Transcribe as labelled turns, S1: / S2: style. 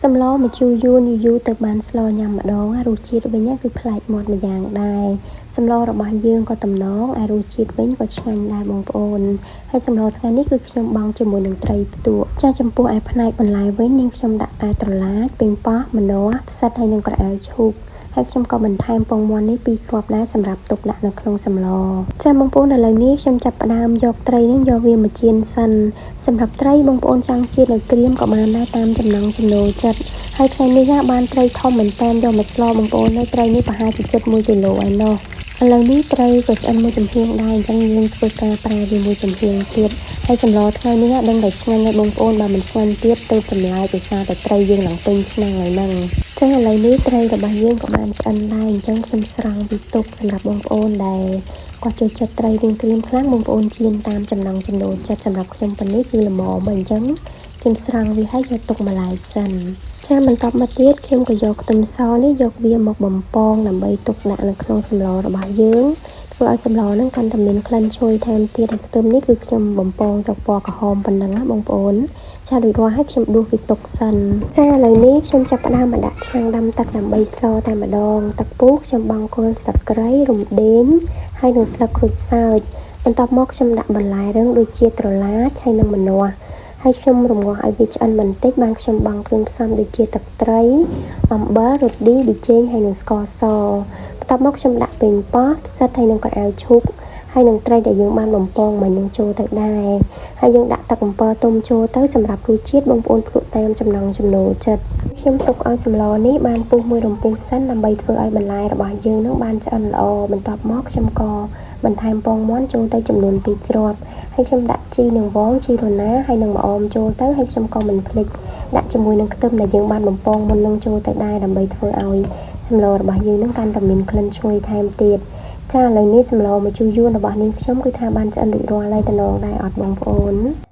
S1: សម្លម្ជូរយួនយូរៗទៅបានស្លញ៉ាំម្ដងរសជាតិវិញគឺប្លែកមាត់ម្យ៉ាងដែរសម្លរបស់យើងក៏តំណងឯរសជាតិវិញក៏ឆ្ងាញ់ដែរបងប្អូនហើយសម្លថ្ងៃនេះគឺខ្ញុំបង់ជាមួយនឹងត្រីផ្ទក់ចាចំពោះឯផ្នែកបន្លែវិញនាងខ្ញុំដាក់តែត្រឡាចប៉េងប៉ោះម្នាស់ផ្សិតហើយនិងក្រអៅឈូកហើយខ្ញុំក៏បន្ថែមពងមាន់នេះពីរគ្រាប់ដែរសម្រាប់ទុកដាក់នៅក្នុងសម្លចាបងប្អូនឥឡូវនេះខ្ញុំចាប់ផ្ដើមយកត្រីនឹងយកវាមកចៀនសិនសម្រាប់ត្រីបងប្អូនចង់ចៀនឲ្យក្រៀមក៏បានដែរតាមចំណង់ចំណូលចិត្តហើយថ្ងៃនេះបានត្រីធំមែនតើយកមកស្លបងប្អូនហើយត្រីនេះប្រហែលជាជិត1គីឡូឯណោះឥឡូវនេះត្រីក៏ឆ្អិនមួយចំហៀងដែរអញ្ចឹងយើងធ្វើការប្រែវាមួយចំហៀងទៀតហើយសម្លថ្ងៃនេះដឹងតែឆ្ងាញ់ហើយបងប្អូនបើមិនឆ្ងាញ់ទៀតទៅចម្លែកដោយសារតែត្រីយើងឡើងពេញឆ្នាំងហើយហ្នឹងចឹងឥឡូវនេះត្រីរបស់យើងក៏បានឆ្អិនដែរអញ្ចឹងខ្ញុំស្រង់ពីទុកសម្រាប់បងប្អូនដែលគាត់ចូលចិត្តត្រីរៀងក្រៀមខ្លាំងបងប្អូនចៀនតាមចំណង់ចំណូលចិត្តសម្រាប់ខ្ញុំប៉ុណ្នេះគឺល្មមអញ្ចឹងខ្ញុំស្រង់វាឲ្យយកទុកម្លាយសិនចាបន្តមកទៀតខ្ញុំក៏យកខ្ទឹមសនេះយកវាមកបំពងដើម្បីទុកដាក់នៅក្នុងសម្លរបស់យើងធ្វើឲ្យសម្លហ្នឹងកាន់តែមានក្លិនឈ្ងុយថែមទៀតហើយខ្ទឹមនេះគឺខ្ញុំបំពងយកពណ៌ក្រហមប៉ុណ្ណឹងណាបងប្អូនចារួចរាល់ហើយខ្ញុំដួសវាទុកសិនចាឥឡូវនេះខ្ញុំចាប់ផ្ដើមមកដាក់ឆ្នាំងដាំទឹកដើម្បីស្លតែម្ដងទឹកពុះខ្ញុំបង់គល់ស្លឹកគ្រៃរំដេងហើយនិងស្លឹកក្រូចសើចបន្ទាប់មកខ្ញុំដាក់បន្លែរឹងដូចជាត្រឡាចហើយនិងម្នាស់ហើយខ្ញុំរំងាស់ឲ្យវាឆ្អិនបន្តិចបានខ្ញុំបង់គ្រឿងផ្សំដូចជាទឹកត្រីអំបិលរឌីប៊ីចេងហើយនិងស្ករសបន្ទាប់មកខ្ញុំដាក់ប៉េងប៉ោះផ្សិតហើយនិងក្រអៅឈូកហើយនឹងត្រីដែលយើងបានបំពងមកនឹងចូលទៅដែរហើយយើងដាក់ទឹកអំពិលទុំចូលទៅសម្រាប់រសជាតិបងប្អូនភ្លក់តាមចំណង់ចំណូលចិត្តខ្ញុំទុកឲ្យសម្លនេះបានពុះមួយរំពុះសិនដើម្បីធ្វើឲ្យបន្លែរបស់យើងនឹងបានឆ្អិនល្អបន្ទាប់មកខ្ញុំក៏បន្ថែមពងមាន់ចូលទៅចំនួន2គ្រាប់ហើយខ្ញុំដាក់ជីនឹងវងជីរណាហើយនឹងម្អមចូលទៅហើយខ្ញុំក៏មិនភ្លេចដាក់ជាមួយនឹងខ្ទឹមដែលយើងបានបំពងមុននឹងចូលទៅដែរដើម្បីធ្វើឲ្យសម្លរបស់យើងនឹងកាន់តែមានក្លិនឈ្ងុយថែមទៀតចាឥឡូវនេះសម្លម្ជូរយួនរបស់នាងខ្ញុំគឺថាបានឆ្អិនរួចរាល់ហើយតំណងដែរអត់បងប្អូន។